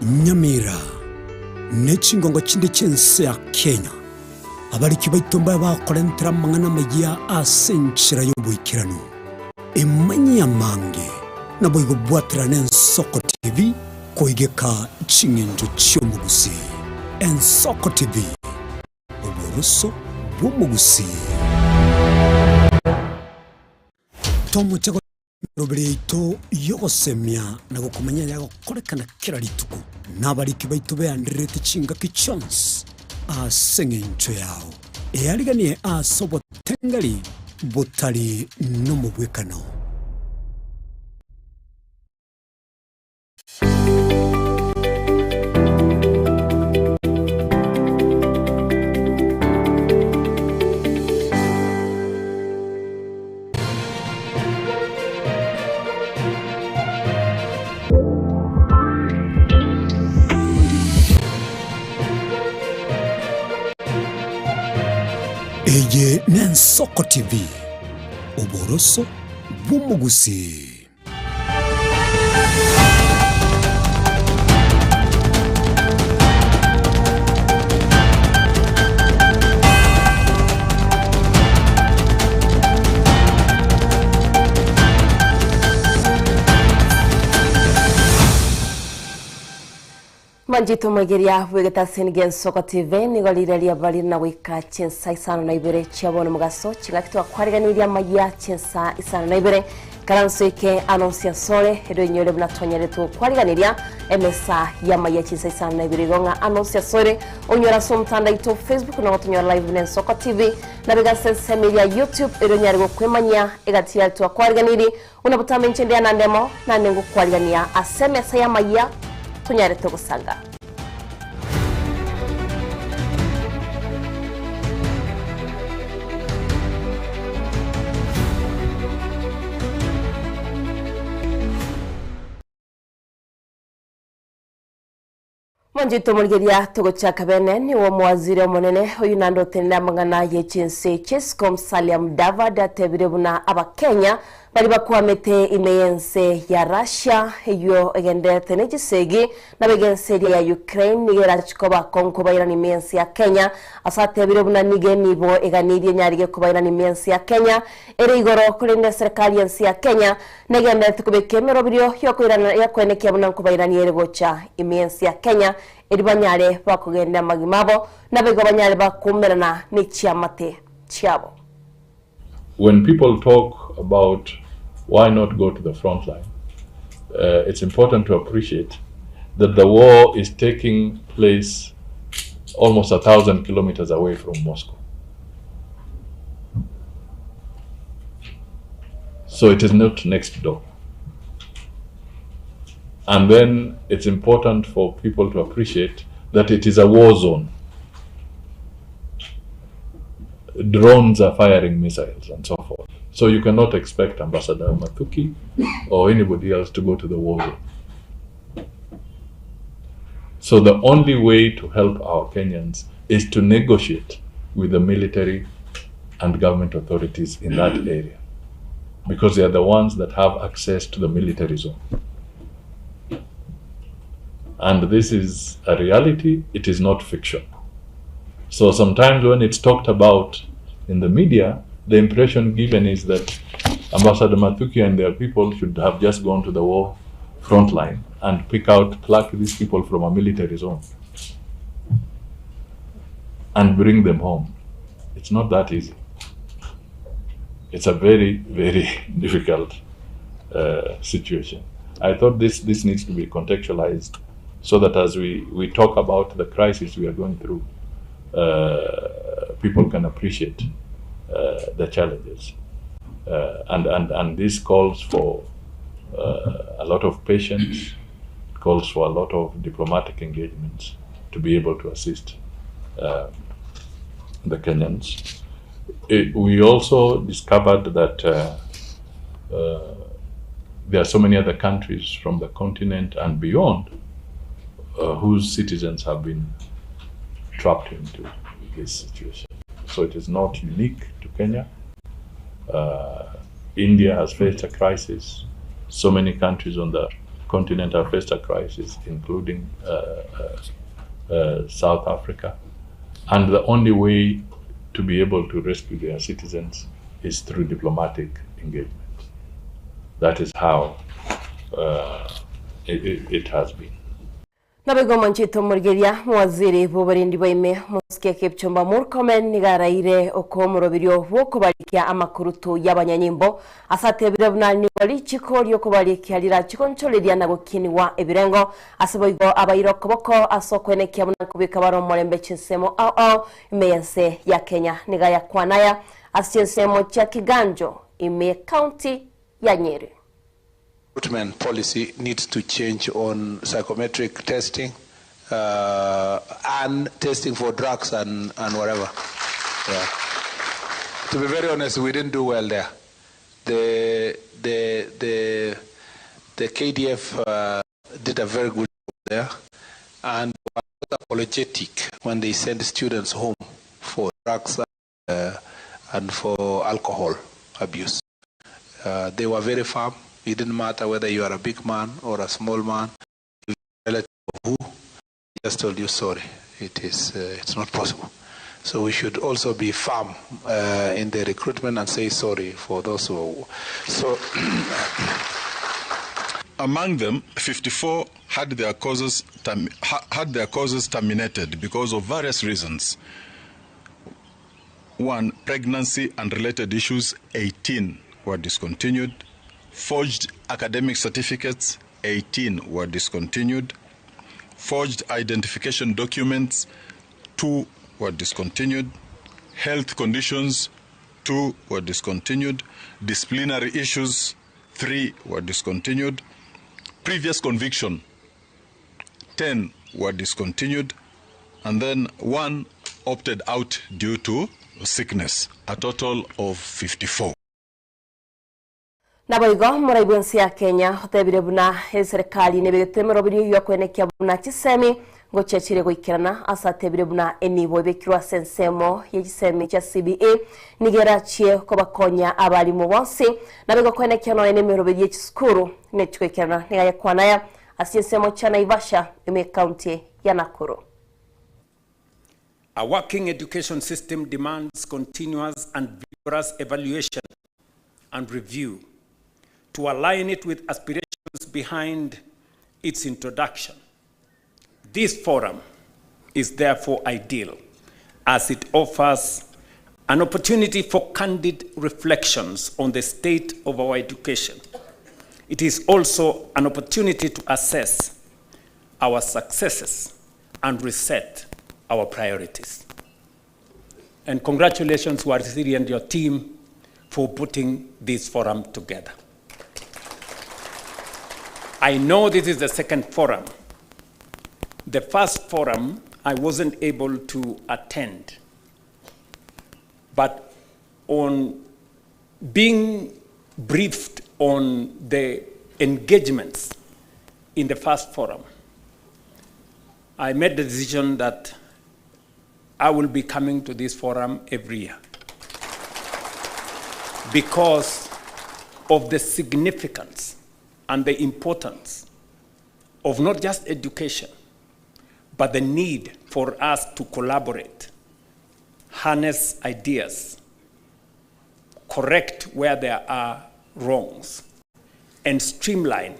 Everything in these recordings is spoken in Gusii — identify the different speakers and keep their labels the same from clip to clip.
Speaker 1: Nyamira, ne chingongo chinde chi'ense ya Kenya. Abariki baito mbabe bakorentera amang'ana amayia ase enchera y'oboikeranu. Emanyie amange, naboigo bwaterane Ensoko TV koigeka ching'encho chi'omogusii. Ensoko TV, oboroso bw'omogusii. Tomoche Emeroberi yaito y'ogosemia na gokomanya yagokorekana kera rituko, na abariki baito beandererete chingaki chionsi ase engencho yao. Eariganie ase obotengeri botari nomobwekano. Eye n'Ensoko TV, oboroso bw'omogusii.
Speaker 2: Manchete omoegeria bw'egetasini gi'Ensoko TV nigo riria riaba rire na goika chinsa isano na ibere chia bono mogaso chingaki twakwariganirie amayia chinsa isano na ibere ikaranso eke anonsi asore erio inyore buna twanyarete gokwariganiria emesa y'amayia chinsa isano na ibere igo ng'a anonsi asore onyore ase omotanda oito Facebook na gotonyora live buna Ensoko TV na biga ase ensemo eria YouTube erio onyare gokwemanyia egati yaria twakwariganirie Buna botambe inche ndi anandemo, naende ngokwarigania ase emesa y'amayia, tonyarete gosanga. Mwanchete omorigeria togochaka bene nigo omowaziri omonene oyio naende otenene amang'ana ye chinse chi'esiko Musalia Mudavadi atebire buna abakenya baria bakwamete ime y'ense ya Russia eyio egendererete ne chisegi nabo ense eria ya Ukraine nigo erache koba konkobairana ime y'ense ya Kenya ase atebire buna nigo enibo eganirie enyarige kobairana ime y'ense ya Kenya ere igoro korende eserekari y'ense ya Kenya Negendererete kobeka emeroberio y'okoirana y'okoenekia buna nkobairania ere gocha ime y'ense ya Kenya, erio banyare bakogenda amagima abo, naboigo banyare bakoumerana ne chiamate chiabo.
Speaker 3: When people talk about why not go to the front line, it's important to appreciate that the war is taking place almost 1,000 kilometers away from Moscow. So it is not next door. And then it's important for people to appreciate that it is a war zone. Drones are firing missiles and so forth. So you cannot expect Ambassador Mathuki or anybody else to go to the war zone. So the only way to help our Kenyans is to negotiate with the military and government authorities in that area because they are the ones that have access to the military zone. And this is a reality, it is not fiction. So sometimes when it's talked about in the media, the impression given is that Ambassador Mathuki and their people should have just gone to the war front line and pick out, pluck these people from a military zone and bring them home. It's not that easy. It's a very, very difficult uh, situation. I thought this, this needs to be contextualized so that as we, we talk about the crisis we are going through, uh, people can appreciate uh, the challenges. Uh, and, and, and this calls for uh, a lot of patience, calls for a lot of diplomatic engagements to be able to assist uh, the Kenyans. It, we also discovered that uh, uh, there are so many other countries from the continent and beyond uh, whose citizens have been trapped into this situation. So it is not unique to Kenya. Uh, India has faced a crisis. So many countries on the continent have faced a crisis, including South Africa, and the only way to be able to rescue their citizens is through diplomatic engagement. That is how it has been.
Speaker 2: Naboigo omonchete omorigereria mowaziri bw'oborendi bwa ime Mosike Kipchumba Murkomen nigo araire okoomoroberio bw'okobarikia amakurutu y'abanyanyimbo ase atebire buna nigo richiko ri'okobarikia rirache gonchoreria na gokinigwa ebirengo ase boigo abaire okoboko ase okwenekia buna nkobeka bare omorembe chinsemo ao ao ime y'ense ya Kenya. Nigo ayakwana aya ase chinsemo chia Kiganjo ime y'ecounty ya Nyeri.
Speaker 4: Recruitment policy needs to change on psychometric testing and testing for drugs and whatever. Yeah. To be very honest, we didn't do well there. The KDF did a very good job there and were not apologetic when they sent students home for drugs and for alcohol abuse. They were very firm. It didn't matter whether you are a big man or a small man, relative of who, just told you sorry. It's not possible. So we should also be firm in the recruitment and say sorry for those who. So
Speaker 5: among them, 54 had their causes terminated because of various reasons. 1, pregnancy and related issues, 18 were discontinued. Forged academic certificates, 18 were discontinued. Forged identification documents, 2 were discontinued. Health conditions, 2 were discontinued. Disciplinary issues, 3 were discontinued. Previous conviction, 10 were discontinued. And then 1 opted out due to sickness, a total of 54.
Speaker 2: Naboigo morai bw'ense ya Kenya otebire buna eserikali nebegete emeroberio y'okwenekia buna chisemi ngochia chire goikerana ase atebire buna enibo ebekirwe ase ensemo ya chisemi chia CBE nigo erachie kobakonya abarimu bonsi naboigo kwenekia nonya na emeroberio ya chisukuru nechigoikerana niga yakwanaya ase ensemo chia Naivasha ime ekaunti ya Nakuru.
Speaker 6: A working education system demands continuous and vigorous evaluation and review to align it with aspirations behind its introduction. This forum is therefore ideal, as it offers an opportunity for candid reflections on the state of our education. It is also an opportunity to assess our successes and reset our priorities. And congratulations, Waziri and your team, for putting this forum together. I know this is the second forum. The first forum I wasn't able to attend, but on being briefed on the engagements in the first forum, I made the decision that I will be coming to this forum every year because of the significance and the importance of not just education, but the need for us to collaborate, harness ideas, correct where there are wrongs, and streamline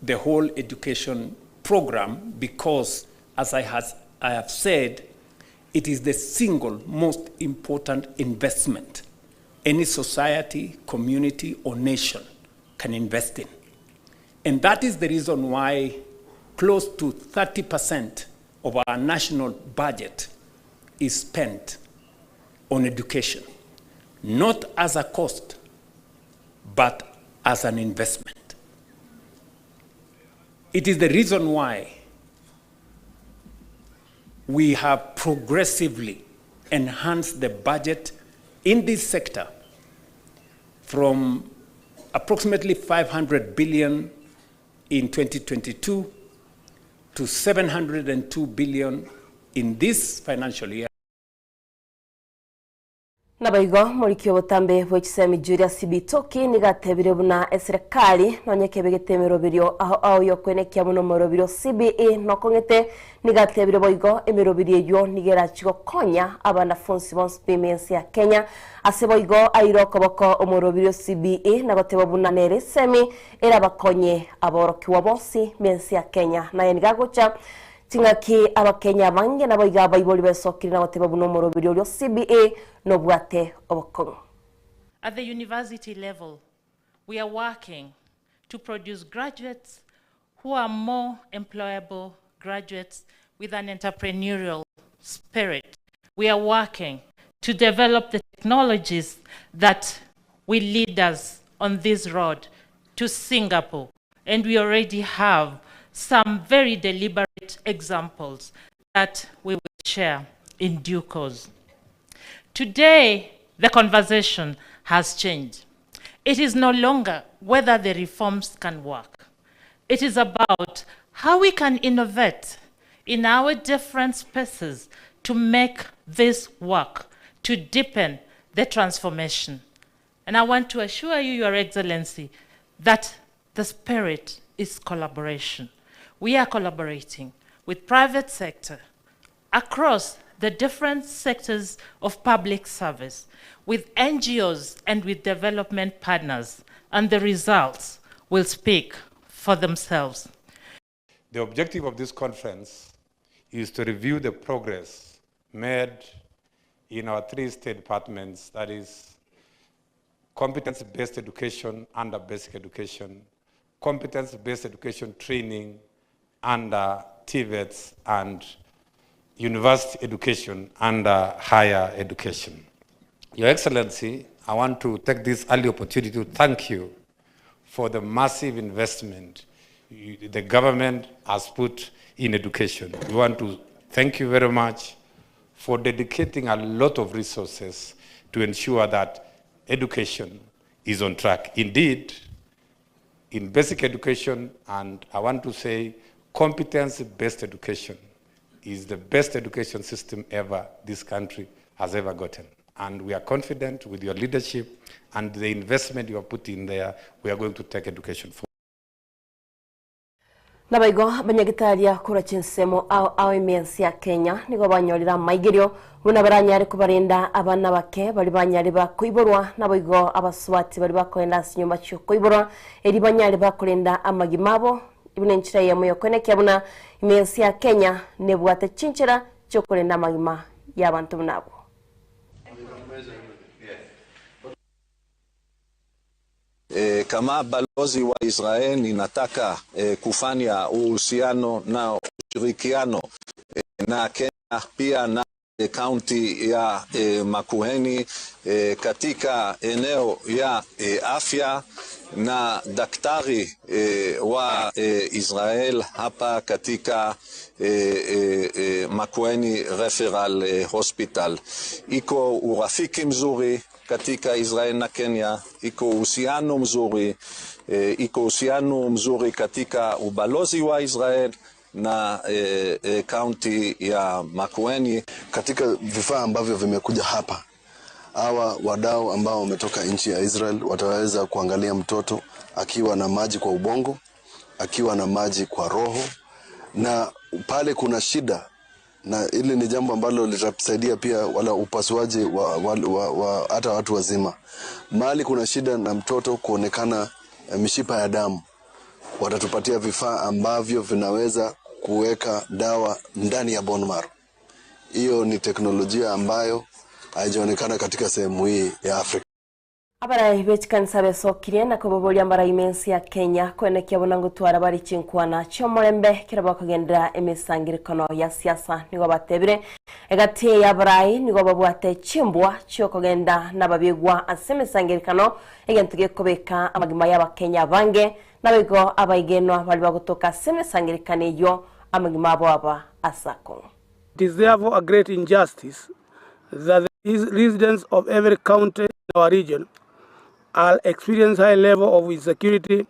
Speaker 6: the whole education program because, as I have said, it is the single most important investment any society, community, or nation can invest in. And that is the reason why close to 30% of our national budget is spent on education, not as a cost, but as an investment. It is the reason why we have progressively enhanced the budget in this sector from approximately 500 billion in 2022 to 702 billion in this financial year.
Speaker 2: Naboigo moriki obotambe bwe chisemi Julius Bitoki nigo atebire buna eserekari nonya ekebegete emeroberio ao ao y'okoenekia buna omoroberio o CBE nokong'ete, nigo atebire boigo emeroberio eyio nigo erachi gokonya abanafunsi bonsi b'ime ense ya Kenya. Ase boigo aire okoboko omoroberio o CBE na goteba buna nere esemi erabakonye aborokigwa bonsi b'ense ya Kenya. Naye nigo agocha Ching'aki Abakenya abange naboigo abaibori besokire na goteba buna omoroberi oria o CBE nobwate obokong'u.
Speaker 7: At the university level, we are working to produce graduates who are more employable graduates with an entrepreneurial spirit. We are working to develop the technologies that will lead us on this road to Singapore and we already have some very deliberate examples that we will share in due course. Today, the conversation has changed. It is no longer whether the reforms can work. It is about how we can innovate in our different spaces to make this work, to deepen the transformation. And I want to assure you, Your Excellency, that the spirit is collaboration. We are collaborating with private sector across the different sectors of public service, with NGOs and with development partners, and the results will speak for themselves.
Speaker 8: The objective of this conference is to review the progress made in our three state departments, that is, competence-based education under basic education, competence-based education training under TVETs, and university education under higher education. Your Excellency, I want to take this early opportunity to thank you for the massive investment the government has put in education. We want to thank you very much for dedicating a lot of resources to ensure that education is on track. Indeed, in basic education, and I want to say competence-based education is the best education system ever this country has ever gotten. And we are confident with your leadership and the investment you have put in there, we are going to take education forward.
Speaker 2: Naboigo abanyagitari korwa chinsemo ao ao ime ense ya Kenya nigo banyorire amaigerio buna baranyare kobarenda abana bake baria banyare bakoiborwa naboigo abasubati baria bakoenda ase chinyomba chiokoiborwa erio banyare bakorenda amagima abo buna enchera eyemo yokoenekia buna ime ense ya Kenya nebwate chinchera chiokorenda amagima yabanto buna abwo.
Speaker 5: E, kama balozi wa Israel ninataka e, kufanya uhusiano na ushirikiano e, na Kenya pia na kaunti ya e, Makueni e, katika eneo ya e, afya na daktari e, wa e, Israel hapa katika e, e, e, Makueni Referral e, Hospital. Iko urafiki mzuri katika Israel na Kenya, iko uhusiano mzuri e, iko uhusiano mzuri katika ubalozi wa Israel na e, e, kaunti ya Makueni.
Speaker 9: Katika vifaa ambavyo vimekuja hapa, hawa wadau ambao wametoka nchi ya Israel wataweza kuangalia mtoto akiwa na maji kwa ubongo, akiwa na maji kwa roho, na pale kuna shida, na hili ni jambo ambalo litasaidia pia wala upasuaji wa, wa, wa, wa hata watu wazima. Mahali kuna shida na mtoto kuonekana mishipa ya damu, watatupatia vifaa ambavyo vinaweza kuweka dawa ndani ya bone marrow. Hiyo ni teknolojia ambayo haijaonekana katika sehemu hii ya Afrika.
Speaker 2: Abarai be chikanisa besokirie na koboboria ambarai mensi ya Kenya koenekia buna ngotwara bare chinkwana chi'omorembe ekero bakogendera emesangererekano ya siasa nigo batebire egati y'abarai nigo babwate chimbwa chi'okogenda nababegwa ase emesangererekano egento gekobeka amagima y'abakenya abange naboigo abaigenwa baria bagotoka ase emesangererekano eyio amagima abo aba ase akong'u.
Speaker 10: It is therefore a great injustice that the residents of every county in our region are experiencing high level of insecurity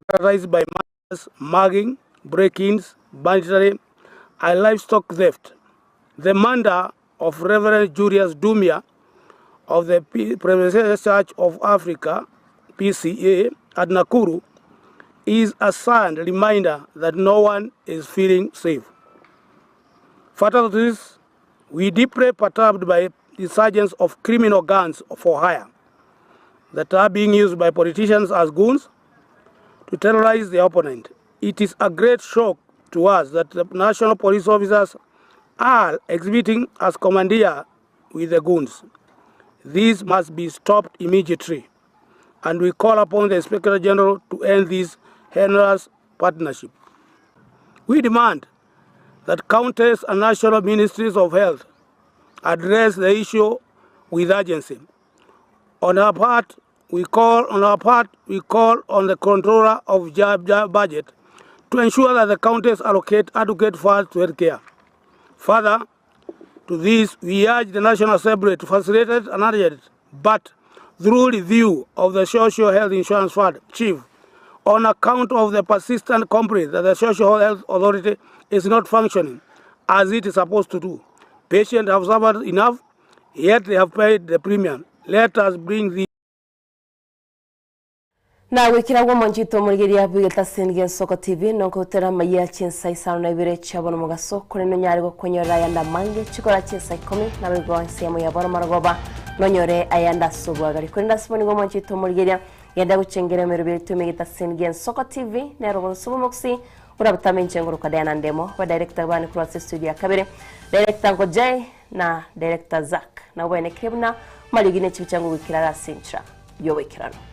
Speaker 10: characterized by murders, mugging, break-ins, banditry, and livestock theft. The murder of Reverend Julius Dumia of the Presbyterian Church of Africa, PCA, at Nakuru is a sad reminder that no one is feeling safe. Further to this, we deeply perturbed by the insurgence of criminal gangs for hire that are being used by politicians as goons to terrorize the opponent. It is a great shock to us that the national police officers are exhibiting as commandeer with the goons. This must be stopped immediately, and we call upon the Inspector General to end this heinous partnership. We demand that counties and national ministries of health address the issue with urgency. On our part, we call on our part, we call on the controller of budget to ensure that the counties allocate adequate funds to healthcare. Further to this, we urge the National Assembly to facilitate an urgent but through review of the Social Health Insurance Fund, Chief, on account of the persistent complaint that the Social Health Authority is not functioning as it is supposed to do. Patients have suffered enough, yet they have paid the premium. Let us bring the
Speaker 2: Na gwikira gwo monchito omorigeria bw'egetaseni gi'Ensoko TV nokotera amayia chinsa isano na ibere chia bono mogaso korende nonyare gokonyora ayande amange chikora chinsa ikomi naboigo ensemo ya bono marogoba nonyore ayande ase obwagare korende ase bo nigo omonchito omorigeria genda gochengera emerobio yaito ime egetaseni gi'Ensoko TV nero oboroso bw'omogusi Orabotame inche ngoroka Diana Ndemo, abadirector bane korwa ase estudio ya kabere, Director Uncle Jay na Director Zack. Nabo baenekire buna marigi ne chibicha ngogoikera are ase enchera y'oboikeranu.